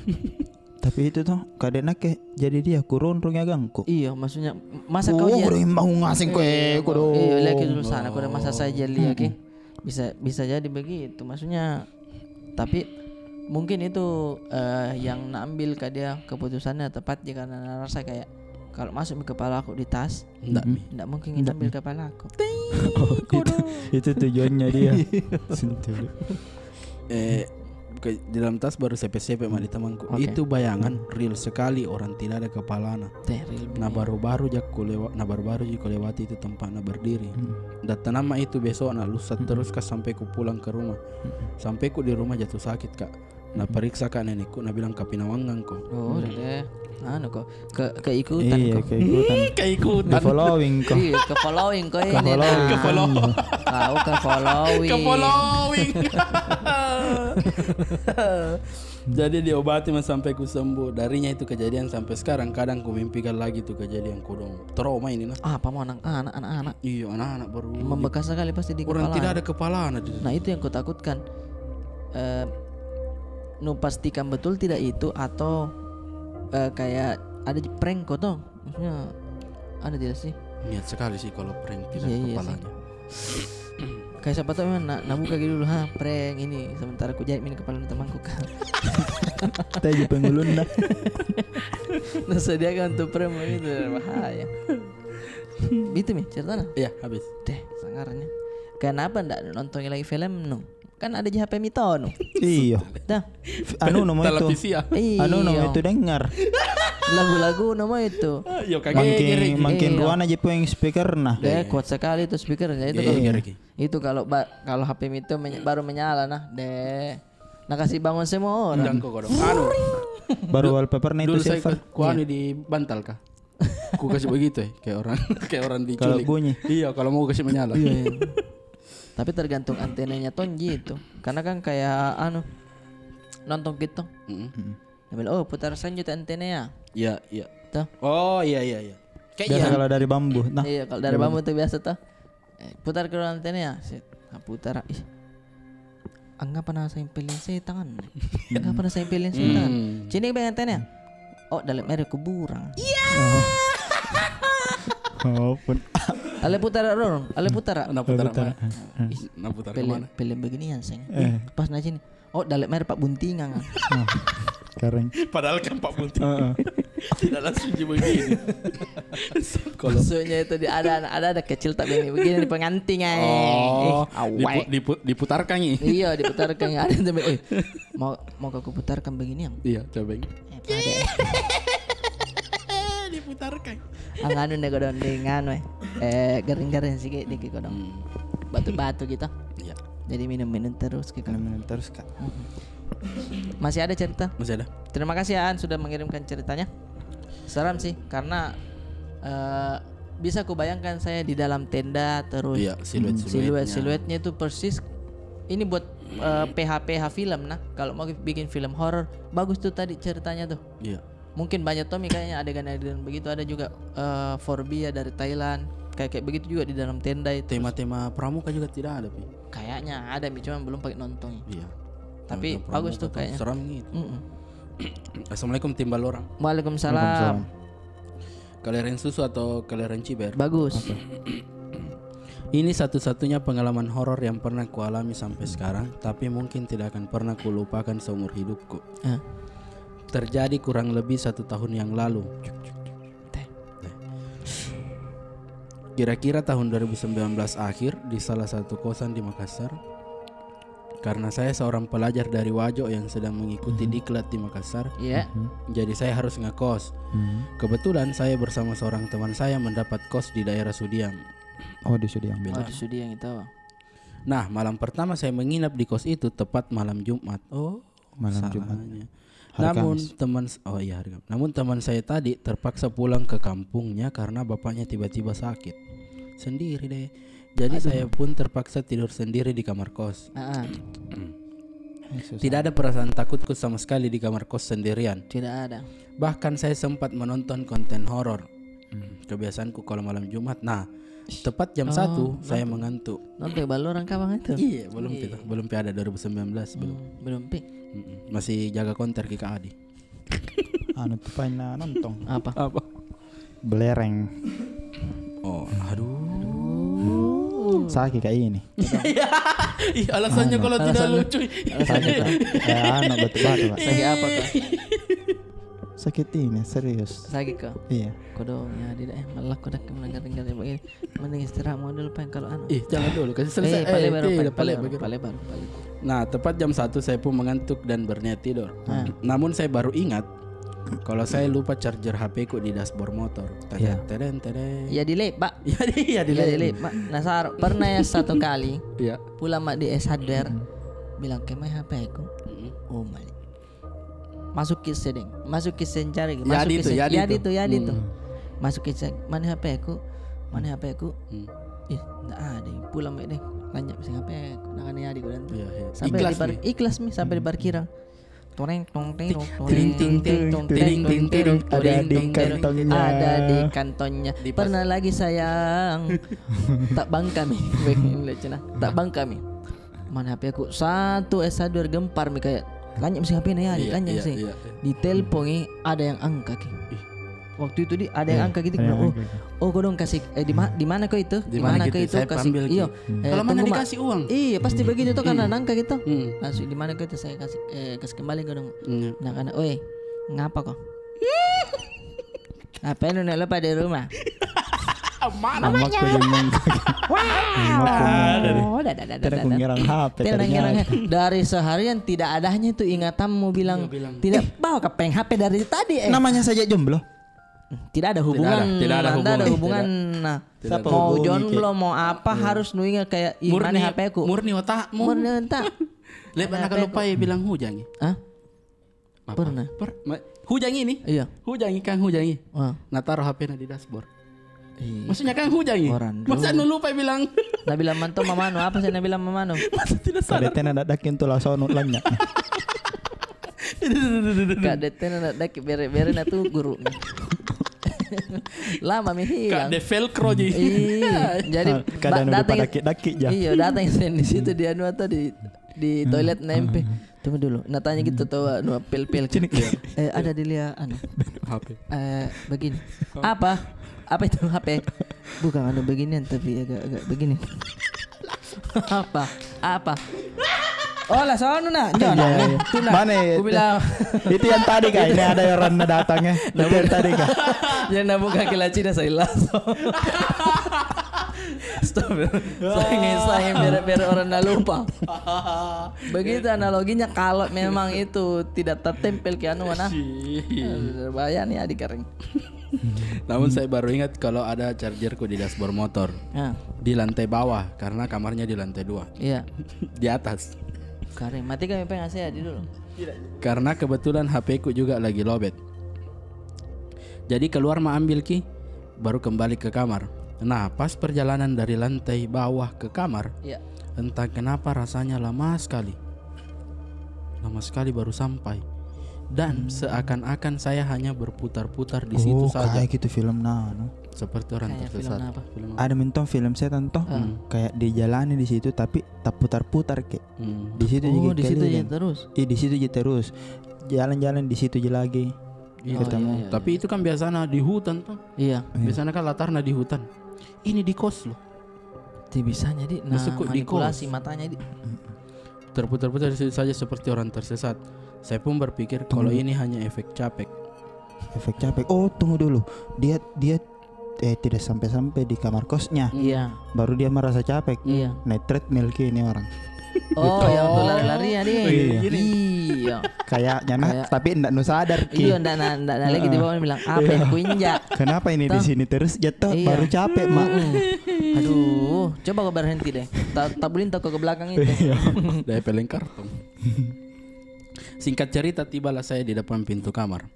Tapi itu toh, kadena ke jadi dia kurunrung ya gangku. Iyo, maksudnya masa kau jadi mau ngasing kau eh, kau dong. Iyo, lagi dulu sana kau masa saya jadi lagi. Bisa bisa jadi begitu. Maksudnya tapi mungkin itu eh, yang naambil ke dia keputusannya tepat dia karena rasa kayak kalau masuk di kepala aku di tas, ndak mungkin ngambil kepala aku. Itu tujuannya dia. Sentuh. Eh, ke, di dalam tas baru sepe-sepe ma di temanku. Itu bayangan real sekali orang tidak ada kepalana. Nah baru-baru jako lewat, nah baru-baru jako lewati itu tempat na berdiri. Dan tanam ma itu besok na lusa terus ka sampai ku pulang ke rumah. Sampai ku di rumah jatuh sakit ka. Na periksa ka nenekku, na bilang kapinawangan ko. Oh deh. Anu ko ke keikutan iya, ko. Keikutan. Keikutan. Di following ko. Iya, ke following ko ini. Ke following. Kau ke following. Ke following. Jadi diobati ma sampai ku sembuh. Darinya itu kejadian sampai sekarang kadang ku mimpikan lagi tu kejadian kodong. Trauma ini nah. Apa mau anak-anak, anak-anak. Iyo, anak-anak baru. Membekas sekali pasti di kepala. Orang tidak ada kepala nah. Nah itu yang ku takutkan. Eh, nu pastikan betul tidak itu atau eh, kayak ada prank ko toh? Maksudnya ada tidak sih? Niat sekali sih kalau prank tidak iya, iya kepalanya. Kayak siapa tahu memang nak, nak buka gitu dulu ha prank ini sementara ku jahit mini kepala temanku kan. Tadi pengulun dah. Nah sediakan untuk prank itu bahaya. Itu mi cerita nah. Iya habis. Deh sangarnya. Kenapa ndak nonton lagi film nu? Kan ada ji H P mi tonu. Iyo. Dah. Anu nomor itu. Televisi ya. Iyo. Anu nomor itu dengar. Lagu-lagu nomor itu. Yo kagak makin makin ruana je peng speaker nah. Deh kuat sekali itu speakernya itu. Iya. Itu kalau kalau H P mi itu baru menyala nah. Deh. Nah kasih bangun semua orang. Anu. Baru wallpaper nah itu saver. Kuanu di bantal kah? Ku kasih begitu eh, kayak orang kayak orang diculik. Kalau bunyi. Iya, kalau mau kasih menyala. Iya, iya. Tapi tergantung antenanya tonji itu. Karena kan kayak anu nonton gitu. Mm -hmm. Oh putar sanjut antena ya. Iya, iya. Tuh. Oh iya iya iya. Kayak biasa iya. Kalau dari bambu. Nah, iya, kalau dari bambu itu biasa tuh. Eh, putar ke ruang antena ya. Set. Nah, putar. Ih. Angapa na sampelin setan kan? Angapa na sampelin setan? Hmm. Cini bang antena ya? Oh, dalam air kuburan. Iya. Oh, pun. Ale putar rong, ale putar. Na putar apa? Na putar ke mana? Pele beginian seng. Eh. Pas na sini. Oh, dalam air pak buntingan. Kareng. Padahal kan pak buntingan. Tidak langsung juga begini. Maksudnya itu di, ada ada ada kecil tak begini begini di pengantin ai. Oh, eh, dipu, dipu, diputarkan ini. Iya, diputarkan. Ada yang bilang, "Eh, mau mau kau putarkan begini yang?" Iya, coba ini. Eh, diputarkan. Anganu nih kodong deh nganu eh. Eh, garing-garing sikit dikit kodong. Hmm. Batu-batu gitu. Iya. Jadi minum-minum terus gitu. Minum-minum terus kak. Hmm. Masih ada cerita? Masih ada. Terima kasih ya An sudah mengirimkan ceritanya. Seram sih karena eh, bisa kubayangkan saya di dalam tenda terus. Iya, siluet-siluetnya. Siluet-siluetnya itu persis. Ini buat eh, P H P H film nah. Kalau mau bikin film horor, bagus tuh tadi ceritanya tuh. Iya. Mungkin banyak tommi kayaknya adegan-adegan begitu ada juga eh, Forbia dari Thailand. Kayak kayak begitu juga di dalam tenda itu. Tema-tema pramuka juga tidak ada pi. Kayaknya ada mi cuman belum pakai nonton. Iya. Tapi bagus tuh kayaknya. Seram gitu. Assalamualaikum Timbal Orang. Waalaikumsalam. Kelereng susu atau kelereng ciber? Bagus. Ini satu-satunya pengalaman horor yang pernah kualami sampai sekarang, tapi mungkin tidak akan pernah kulupakan seumur hidupku. Terjadi kurang lebih satu tahun yang lalu. Kira-kira tahun dua ribu sembilan belas akhir di salah satu kosan di Makassar. Karena saya seorang pelajar dari Wajo yang sedang mengikuti diklat di Makassar, jadi saya harus ngekos. Kebetulan saya bersama seorang teman saya mendapat kos di daerah Sudiang. Oh, di Sudiang. Oh, di Sudiang itu. Nah, malam pertama saya menginap di kos itu tepat malam Jumat. Oh, malam Jumat. Namun teman oh iya hari Namun teman saya tadi terpaksa pulang ke kampungnya karena bapaknya tiba-tiba sakit. Sendiri deh. Jadi saya pun terpaksa tidur sendiri di kamar kos. Tidak ada perasaan takutku sama sekali di kamar kos sendirian. Tidak ada. Bahkan saya sempat menonton konten horor. Kebiasaanku kalau malam Jumat, nah, tepat jam satu saya mengantuk. Nonton Ballorang kapan itu? Iya, belum pi, belum pi ada dua ribu sembilan belas belum. Belum pi. Masih jaga konter ki Kak Adi. anu tu paling na nonton. Apa? Apa? Belereng. Oh, aduh. Sakit kah ini? Ih, alasannya kalau tidak lucu. Sakit kah? Eh, anu, batu-batu, Pak. Sakit apa kah? Sakit ini, serius. Sakit kah? Iya. Kodong, ya, tidak, eh, malah kau dah mendengar-dengar begini. Mending istirahat mau dulu, Pak, kalau anu. Ih, jangan dulu, kasih selesai. Eh, pale baru, pale baru, pale baru. Nah, tepat jam satu saya pun mengantuk dan berniat tidur. Namun saya baru ingat, kalau saya lupa charger H P-ku di dashboard motor. Tedeng, tedeng, tedeng. Ya, di lab, Pak. Ya, di, ya, di lab. Di lab, Pak. Nah, pernah ya satu kali, pulang mak di S Hardware, bilang, "Kemai H P-ku?" Oh, malik. Masuk kitchen, deng. Masuk kitchen cari. Masuk kitchen. Ya, di tu, ya, di tu. Masuk kitchen. "Mana H P-ku? Mana H P-ku?" Ih, ndak ada. Pulang mak deh. Lanyap seng H P-ku. Nah, kan ya, di gudang tu. Sampai di par-, ikhlas mi, sampai di parkiran. Toreng, tong, teng, tong, toreng, ting, ting, tong, ting, ting, ting, ada di kantongnya. Ada di kantongnya. Pernah lagi, sayang. Tak bang kami. Baik, ini lucu nah. Tak bang kami. Mana H P-ku? Satu S Hardware gempar mi, kayak lanyap seng H P-na, ya, lanyap seng. Ditelepon, ada yang angkat ki. Waktu itu di, ada yang angkat gitu, bilang, "Oh, oh, kodong kasih, eh, di ma-, di mana kau itu? Di mana kau itu? Kasih, iyo, eh, kalau mana dikasih uang?" Iya, pasti begitu tuh, karena nangka gitu. Langsung, "Di mana kau itu? Saya kasih, eh, kasih kembali kodong." Nah, karena, "Oi, ngapa kau?" "Apa nu nak lupa di rumah?" Mana? Mamaku jemeng. Wow. Tidak ku ngerang H P ternyata. Dari seharian tidak adanya itu ingatanmu bilang, tidak bawa kapeng H P dari tadi, eh. Namanya saja jomblo. Tidak ada hubungan. Tidak ada hubungan. Nah, mau jomblo, mau apa, harus nu ingat kayak, "Ih, mana H P-ku?" Murni otakmu. Murni otak. Lepas nak lupa ya bilang hujan. Hah? Pernah. Hujan ini? Iya. Hujan ini, kan hujan ini. Nah, taruh H P-na di dashboard. Maksudnya kan hujan ini. Masa nu lupa bilang? Na bilang mantong mamanu, apa sih na bilang mamanu? Masa tidak sadar? Kadetena daddaki tu langsung nu lanyap. Kadetena daddaki bere-bere na tu guru. Lama mi hilang. Kak de velcro ji. Iya. Jadi kadang datang daki-daki ja. Iya, datang di situ dia nu atau di toilet na M P. Tunggu dulu. Natanya gitu tau, anu, pel-pel. Sini. Eh, ada dilihat, anu. H P. Eh, begini. Apa? Apa itu H P? Bukan anu beginian, tapi agak-agak begini. Apa? Apa? Oh, lah, sono nak. Jangan. Mana itu? Itu yang tadi kah? Ini ada orang na datang ya. Itu yang tadi kah? Yang na buka kelaci na saya langsung. Stop. Saya ngesang biar, biar orang na lupa. Begitu analoginya, kalau memang itu tidak tertempel ke anu mana. Bahaya nih, adik kering. Namun saya baru ingat kalau ada chargerku di dashboard motor. Di lantai bawah, karena kamarnya di lantai dua. Iya. Di atas. Kering. Matikan mi peng A C ya di dulu. Karena kebetulan H P-ku juga lagi lowbat. Jadi keluar ma ambil ki, baru kembali ke kamar. Nah, pas perjalanan dari lantai bawah ke kamar, entah kenapa rasanya lama sekali. Lama sekali baru sampai. Dan seakan-akan saya hanya berputar-putar di situ saja. Kayak gitu film nah, anu. Seperti orang tersesat. Film apa? Ada mentong film setan toh. Kayak dijalani di situ, tapi tak putar-putar ke. Di situ juga terus. Iya, di situ juga terus. Jalan-jalan di situ juga lagi. Ketemu. Tapi itu kan biasanya di hutan toh. Iya. Biasanya kan latarnya di hutan. Ini di kos loh. Tidak bisa jadi. Nah, maksudku di kos. Manipulasi matanya di. Terputar-putar di situ saja seperti orang tersesat. Saya pun berpikir kalau ini hanya efek capek. Efek capek. Oh, tunggu dulu. Dia, dia, eh, tidak sampai-sampai di kamar kosnya. Iya. Baru dia merasa capek. Iya. Naik treadmill ki ini orang. Oh, yang tu lari-lari ya dia. Iya. Kayaknya nah, tapi ndak nu sadar ki. Iya, ndak na, ndak na lagi di bawah bilang, "Apa yang kuinjak?" Kenapa ini di sini terus jatuh? Baru capek, Mak. Aduh, coba kau berhenti deh. Tak, tak boleh tak kau ke belakang itu. Dari peleng kartong. Singkat cerita, tibalah saya di depan pintu kamar.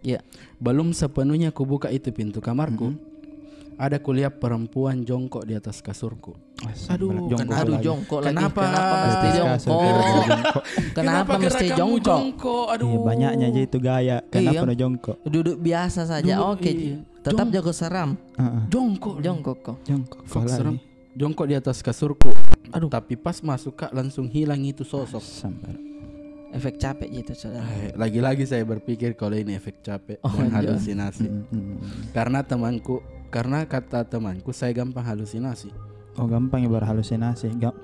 Belum sepenuhnya kubuka itu pintu kamarku, ada kulihat perempuan jongkok di atas kasurku. Aduh, jongkok lagi. Kenapa? Kenapa mesti jongkok? Kenapa mesti jongkok? Aduh. Iya, banyaknya aja itu gaya. Kenapa na jongkok? Duduk biasa saja. Oke. Tetap jago seram. Jongkok. Jongkok ko. Jongkok ko lagi. Jongkok di atas kasurku. Aduh. Tapi pas masuk ka, langsung hilang itu sosok. Sabar. Efek capek ji itu, saudara. Eh, lagi-lagi saya berpikir kalau ini efek capek dan halusinasi. Karena temanku, karena kata temanku, saya gampang halusinasi. Oh, gampang ya berhalusinasi. Ga-,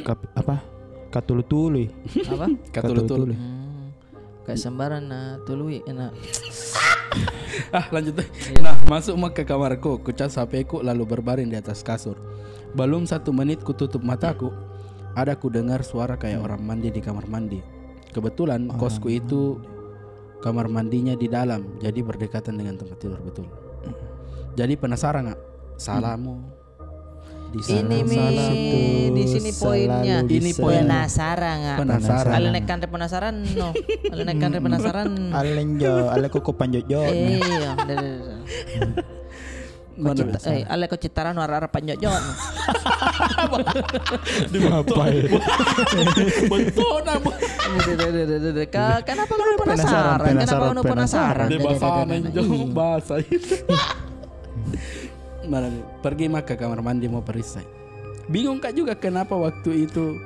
kap-, apa? Katulu-tului. Apa? Katulu-tului. Hmm. Kayak sembarang na tului, enak. Ah, lanjut deh. Iya. Nah, masuk ma ke kamarku, ku cas H P-ku lalu berbaring di atas kasur. Belum satu menit ku tutup mataku, ada ku dengar suara kayak orang mandi di kamar mandi. Kebetulan kosku itu kamar mandinya di dalam, jadi berdekatan dengan tempat tidur, betul. Jadi penasaran nggak? Salah mo. Ini mi, di sini poinnya. Ini poin. Penasaran nggak? Penasaran. Ale nekan re penasaran no. Ale nekan re penasaran. Ale njo, ale koko panjojok. Iya, dah, dah, dah. Mana? Eh, ale ko citaran wara-wara panjojok. Di apa ya? Bentuk nama. Kenapa kau penasaran? Kenapa kau penasaran? Di bahasa Indonesia, bahasa. Mana ni? Pergi ma ke kamar mandi mau perisai. Bingung ka juga kenapa waktu itu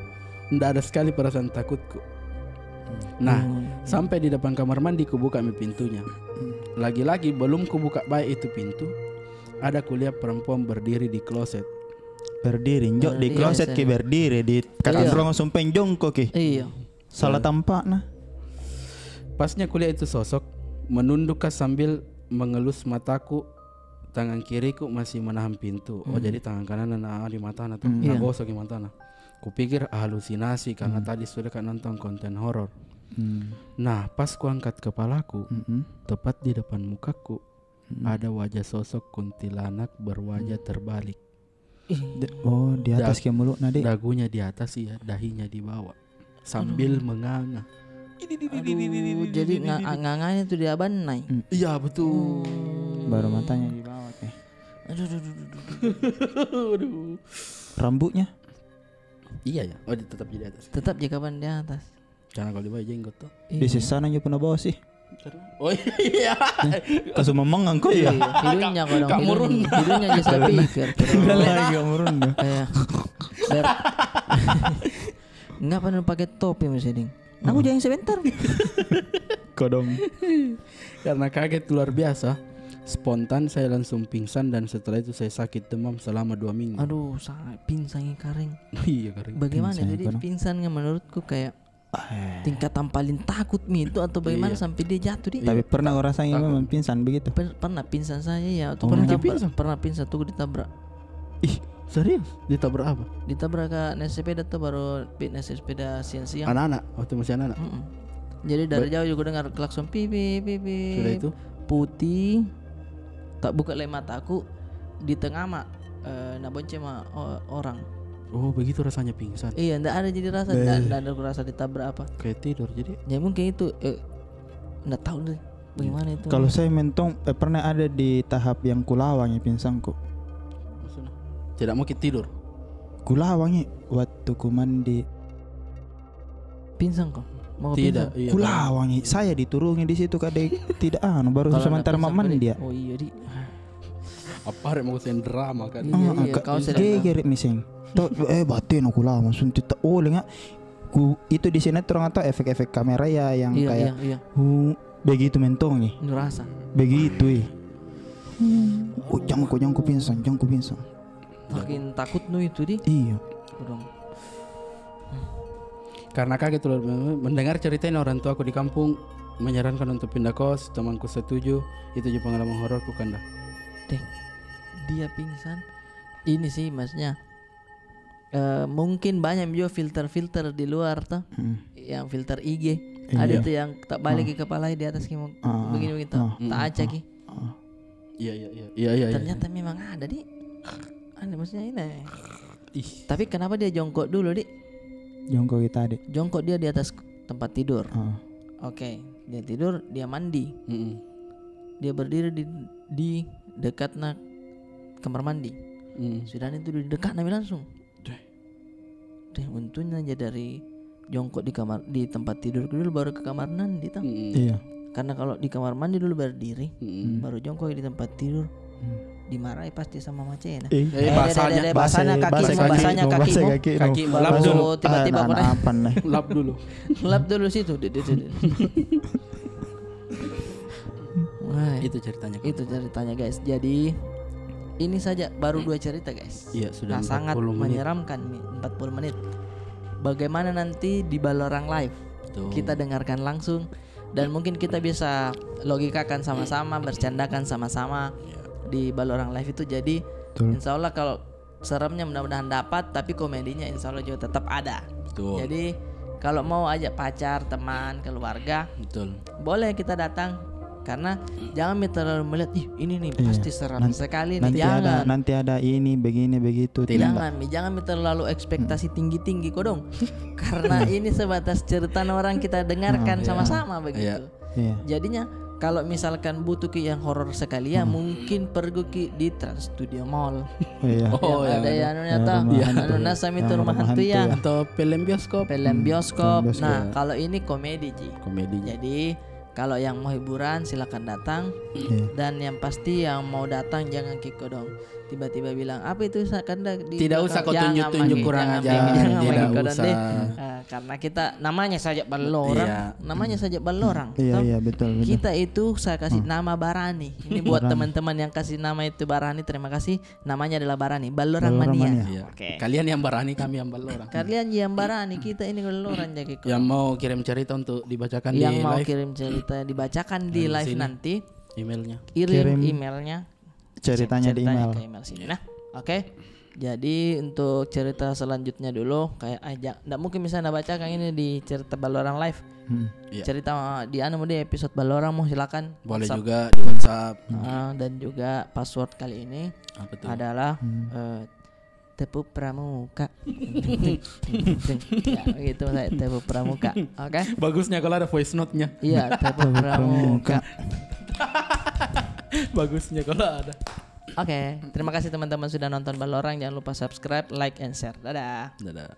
ndak ada sekali perasaan takutku. Nah, sampai di depan kamar mandi, kubuka mi pintunya. Lagi-lagi belum kubuka baik itu pintu, ada kulihat perempuan berdiri di kloset. Berdiri, njo di kloset ki berdiri, di katang ruang sumpeng jongko ki. Iya. Salah tampak nah. Pasnya kulihat itu sosok, menundukka sambil mengelus mataku, tangan kiriku masih menahan pintu. Oh, jadi tangan kanan na di matana tuh, na gosok di matana. Kupikir halusinasi karena tadi sudah ka nonton konten horor. Nah, pas kuangkat kepalaku, tepat di depan mukaku, ada wajah sosok kuntilanak berwajah terbalik. Oh, di atas ke mulutna, Dik? Dagunya di atas, iya, dahinya di bawah. Sambil menganga. Aduh, jadi nganganya tuh di abannai. Iya, betul. Baru matanya di bawah ke. Aduh, aduh, aduh, aduh. Rambutnya? Iya, ya. Oh, tetap di atas. Tetap di kapan di atas. Karena kalau di bawah jenggot tuh. Di sesana nyo pernah bawa sih. Oh iya. Kasu memang angko ya. Hidungnya kodong. Hidungnya je saya pikir. Tinggal lagi kamu rundu. Iya. Ngapa nu pakai topi mesti ding? Aku jangan sebentar. Kodong. Karena kaget luar biasa, spontan saya langsung pingsan dan setelah itu saya sakit demam selama dua minggu. Aduh, sangat pingsan ini, Karing. Iya, Karing. Bagaimana itu dia pingsan? Menurutku kayak tingkatan paling takut mi itu atau bagaimana sampai dia jatuh, di? Tapi pernah kau rasain memang pingsan begitu? Pernah pingsan saya, ya. Pernah pingsan tuh ditabrak. Ih, serius? Ditabrak apa? Ditabrak ka naik sepeda tuh, baru naik sepeda siang-siang. Anak-anak, waktu masih anak-anak. Jadi dari jauh juga dengar klakson, pip, pip, pip, pip. Sudah itu? Putih. Tak buka lagi mataku, di tengah ma, eh, na bonceng ma orang. Oh, begitu rasanya pingsan. Iya, ndak ada jadi rasa, ndak ada rasa ditabrak apa. Kayak tidur jadi. Ya mungkin itu, eh, ndak tahu deh bagaimana itu. Kalau saya mentong, eh, pernah ada di tahap yang kulawangi pingsanku. Maksudnya? Tidak mungkin tidur. Kulawangi waktu ku mandi. Pingsan kau? Mau pingsan? Tidak, iya. Kulawangi, saya diturungi di situ, kadai tidak anu, baru sementara ma mandi dia. Oh iya, di. Apa rek mau sen drama kan? Iya, iya, kau sedang geger miseng. Tuh, eh, batin aku lah, langsung tidak oleh nggak. Ku itu di sinetron atau efek-efek kamera ya yang kayak, iya, iya. Begitu mentongi. Nurasa. Begitu, eh. Oh, jangan kau, jangan kau pingsan, jangan kau pingsan. Makin takut nu itu, di. Iya. Kodong. Karena kaget tuh, mendengar cerita ini orang tuaku di kampung menyarankan untuk pindah kos, temanku setuju, itu juga pengalaman hororku, kanda. Deh, dia pingsan. Ini sih maksudnya, eh, mungkin banyak juga filter-filter di luar tuh, yang filter I G. Ada tuh yang tak balik ke kepala di atas ki, begini-begini tuh, tak acak ki. Iya, iya, iya. Iya, iya, iya. Ternyata memang ada, di. Ada, maksudnya ini. Ih. Tapi kenapa dia jongkok dulu, di? Jongkok kita, di. Jongkok dia di atas tempat tidur. Oke, dia tidur, dia mandi. Dia berdiri di, di dekatna kamar mandi. Sudah itu di dekatna mi langsung. Deh. Deh, untungnya aja dari jongkok di kamar, di tempat tidur dulu, baru ke kamar mandi, toh. Iya. Karena kalau di kamar mandi dulu berdiri, baru jongkok di tempat tidur, Dimarahi pasti sama macena. Eh, bahasanya, bahasanya kakimu, bahasanya kakimu. Kakimu. Lap dulu. Tiba-tiba kau apa nih? Lap dulu. Lap dulu situ. Itu ceritanya, itu ceritanya, guys. Jadi ini saja baru dua cerita, guys. Iya, sudah. Nah, sangat menyeramkan nih, empat puluh menit. Bagaimana nanti di Ballorang Live? Betul. Kita dengarkan langsung. Dan mungkin kita bisa logikakan sama-sama, bercandakan sama-sama di Ballorang Live itu. Jadi, insya Allah kalau seremnya mudah-mudahan dapat, tapi komedinya insya Allah juga tetap ada. Betul. Jadi, kalau mau ajak pacar, teman, keluarga, boleh kita datang. Karena jangan mi terlalu melihat, "Ih, ini nih pasti seram sekali nih." Jangan. Nanti ada ini, begini, begitu. Jangan mi, jangan mi terlalu ekspektasi tinggi-tinggi kodong. Karena ini sebatas cerita orang kita dengarkan sama-sama begitu. Iya. Jadinya, kalau misalkan butuh ki yang horor sekali, ya mungkin pergi ki di Trans Studio Mall. Iya. Yang ada yang anunya, toh. Anu, nasa mi itu rumah hantu ya. Atau film bioskop. Film bioskop. Nah, kalau ini komedi ji. Komedi. Jadi, kalau yang mau hiburan, silakan datang. Dan yang pasti yang mau datang jangan ki kodong tiba-tiba bilang, "Apa itu Sakanda di belakang?" Tidak usah kau tunjuk-tunjuk, kurang ajar. Jangan mi, jangan mi kodong deh. Karena kita namanya saja Ballorang, namanya saja Ballorang. Iya, betul. Kita itu saya kasih nama Barani. Ini buat teman-teman yang kasih nama itu Barani, terima kasih. Namanya adalah Barani, Ballorang Mania. Oke. Kalian yang Barani, kami yang Ballorang. Kalian yang Barani, kita ini Ballorang jadi. Yang mau kirim cerita untuk dibacakan di live, yang mau kirim cerita dibacakan di live nanti, emailnya. Kirim emailnya. Ceritanya di email. Ceritanya ke email sini. Nah, oke. Jadi untuk cerita selanjutnya dulu, kayak aja, ndak mungkin bisa na bacakan ini di cerita Ballorang Live. Cerita di anu, di episode Ballorang, mau silakan. Boleh juga di WhatsApp. Dan juga password kali ini adalah, eh, Tepuk Pramuka. Ya, begitu, saya Tepuk Pramuka. Oke. Bagusnya kalau ada voice note-nya. Iya, Tepuk Pramuka. Bagusnya kalau ada. Oke, terima kasih teman-teman sudah nonton Ballorang. Jangan lupa subscribe, like, and share. Dadah. Dadah.